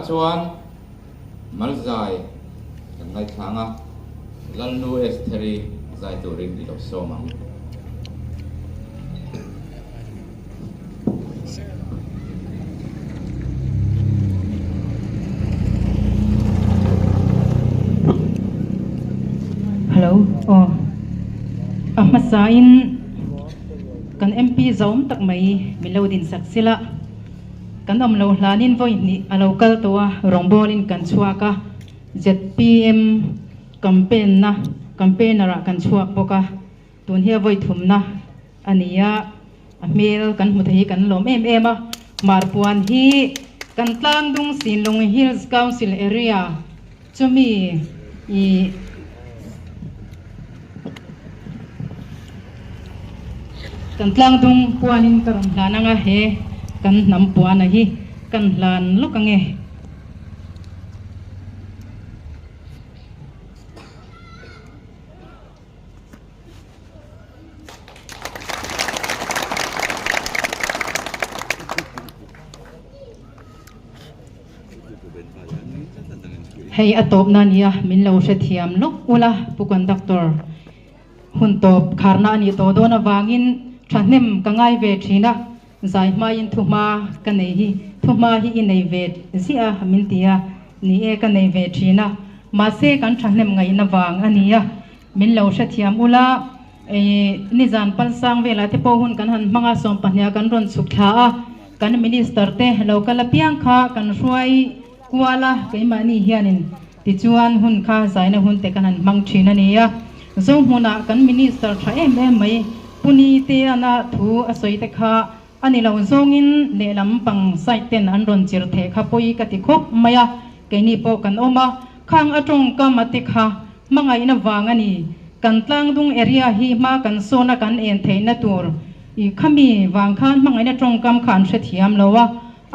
Chuan Malzai kan ngaithlang a, Lalnu Estheri zai turin i lo sawm ang. Hello aw a hmasain kan MP zawm tak mai min lo din sak sila kan awm lo hlanin vawi hnih a lo kal tawh a rawngbawlin kan chhuak a zpm campaign na campaigner ah kan chhuak bawk a. Tun hi a vawi thumna a ni a, a hmel kan hmu thei hi kan lawm em em a. Marpuan hi kan tlangdung Sinlung Hills Council Area chumi ih kan tlangdung puanin ka rawn hlan anga he kan hnam puana hi kan hlan lawk ange. Hei a tawpna nia min lo hrethiam lawk ula Pu Conductor. Hun tawp kharna a nih tawh dawn avangin thahnem ka ngai ve thin a, zai hmain thuhma ka nei hi thuhma hi i nei ve ziah a min ti a, ni e ka nei ve thin a, mahse kan thahnem ngaihna vang a nia. Min lo hrethiam ula, ih nizan palsang velah te pawh hun kan han hmang a, sawmpahniha kan rawn chhuk thla a, kan Minister te lo kal apiang kha kan hruai kual a, keimahni hianin tichuan hun kha zaina hun te kan han hmang thin a ni a. Zohmunah kan Minister tha em em mai Pu Niteana thu a sawi te kha a ni lo zawngin lehlam pang side ten an rawn chir theh kha pawi ka ti khawp mai a, keini pawh kan awm a, khang a tawngkam a te kha Hmangaihna vang a ni. Kan tlangdung area hi hma kan sawn a kan en theihna tur i khami vang khan hmangaihna tawngkam kha an hrethiam lo a,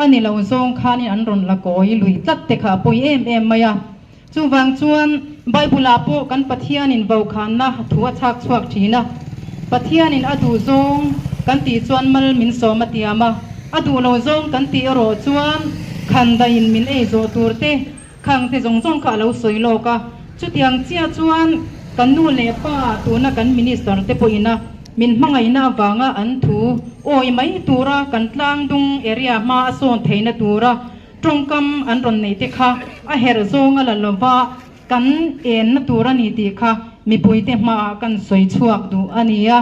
a ni lo zawng khanin an rawn la kawi lui tlat te kha a pawi em em mai a. Chuvang chuan Bible ah pawh kan Pathianin vokhanna thu a chhak chhuak thin a, Pathianin a duh zawng kan tih chuan mal min sawm a tiam a, a duh lo zawng kan tih erawh chuan khandaiin min ei zawh tur te Khang te zawng zawng kha a lo sawi lawk a, chutiang chiah chuan kan nu leh pa tuna kan minister te pawhin a min hmangaihna avanga an thu awi mai tura kan tlangdung area hma a sawn theihna tura tawngkam an rawn neih te kha a herh zawng a la lova kan enna tur a ni tih kha mipuite hmaah kan sawi chhuak duh a ni a.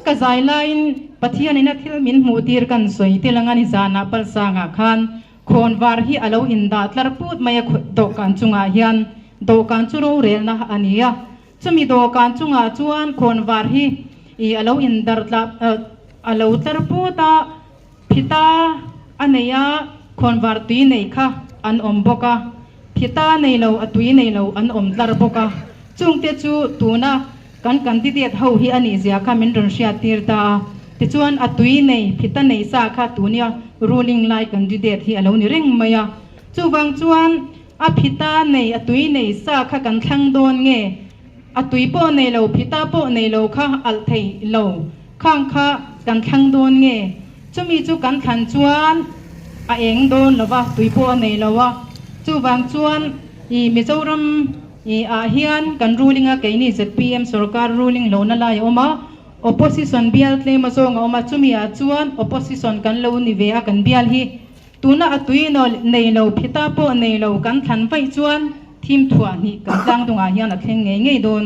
Ka zai laiin Pathianin a thil min hmuh tir kan sawi tel anga nizanah Palsangah khan Khawnvar hi a lo indah tlar put mai a, dawhkan chungah hian dawhkan chu rorelna a ni a, chumi dawhkan chungah chuan khawnvar hi ih a lo indar tla a lo tlar put a, phita a nei a, khawnvar tui nei kha an awm bawk a, phita nei lo a tui nei lo an awm tlar bawk a, chungte chu tuna Kan candidate ho hi a nih zia kha min rawn hriat tir ta a, tichuan a tui nei, phita nei sa kha tunia ruling lai candidate hi a lo ni reng mai a. Chuvang chuan a phita nei, a tui nei sa kha kan thlang dawn nge, a tui pawh nei lo, phita pawh nei lo kha alh thei lo khang kha kan thlang dawn nge, chumi chu kan thlan chuan a eng dawn lo va, tui pawh a nei lo a. Chuvang chuan i Mizoram. I ah hian kan ruling a keini zpm sorkar ruling lohna lai a awm a, opposition bial tlem a zawng a awm a, chumi ah chuan opposition kan lo ni ve a kan bial hi tuna a tui nei lo phita pawh nei lo kan thlan vaih chuan thim thuah hnih kan tlang dungah hian a thleng ngei ngei dawn.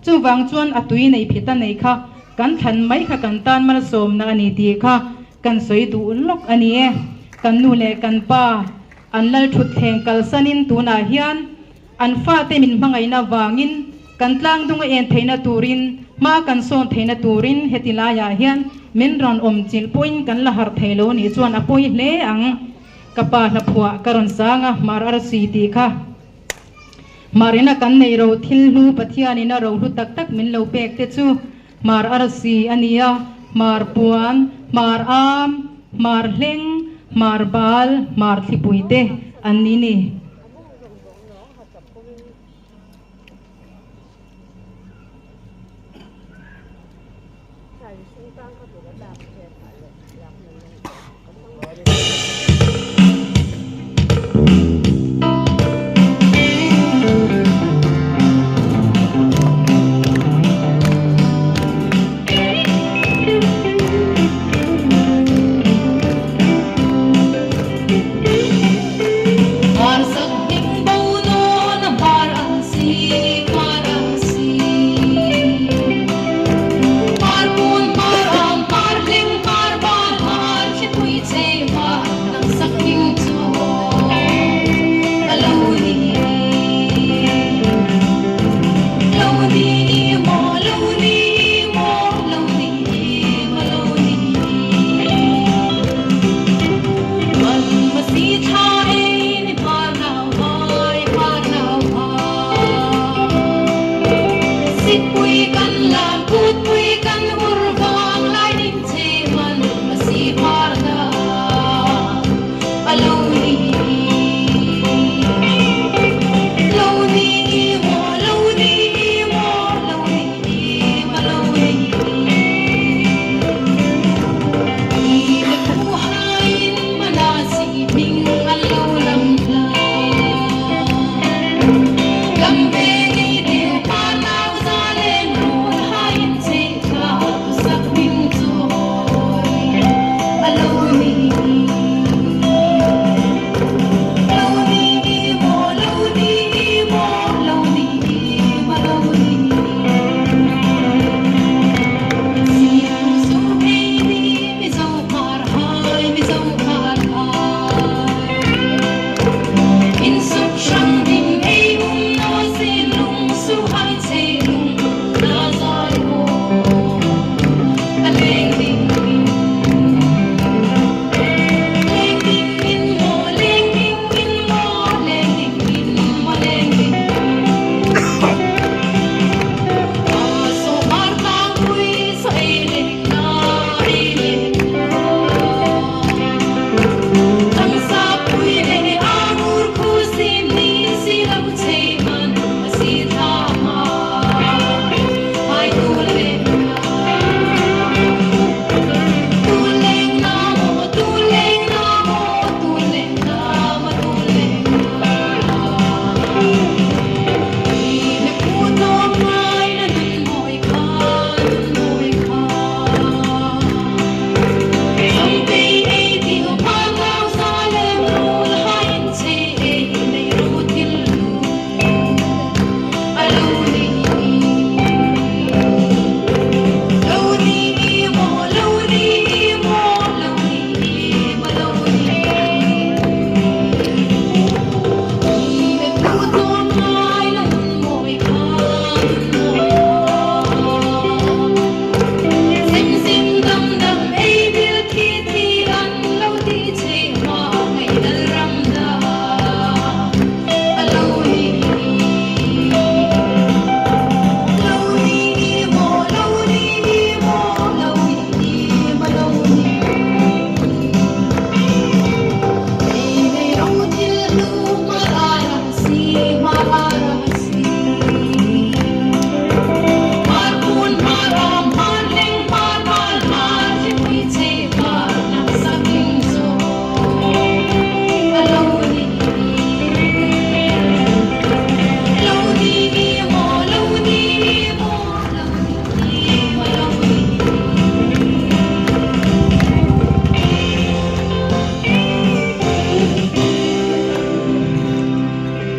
Chuvang chuan a tui nei phita nei kha kan thlan mai kha kan tan malsawmna a ni tih kha kan sawi duh lawk a ni e. Kan nu leh kan pa an lal thutthleng kalsanin tunah hian An fate min hmangaihna vangin kan tlangdung a en theihna turin, hma kan sawn theihna turin heti laiah hian min rawn awm chilh pawhin kan la harh thei lo nih chuan a pawi hle ang. Ka pa hlaphuah ka rawn sang a, Hmar arsi tih kha. Hmarina kan neih ro thil hlu Pathianin a rohlu tak tak min lo pek te chu Hmar arsi a ni a, Hmar puan, Hmar am, Hmar hleng, Hmar bal, Hmar thlipui te an ni ni.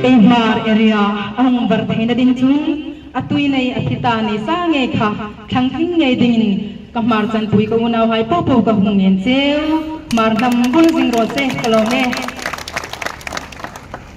Kei hmar area a hung bar theihna ding chung a tui nei a thi ta ni sa ngei kha thlang tling ngei dingin ka hmar chanpui ka unau hai pawh pawh ka hung ngen cheu. Hmar hnam bul zing rawh se ka lawm e.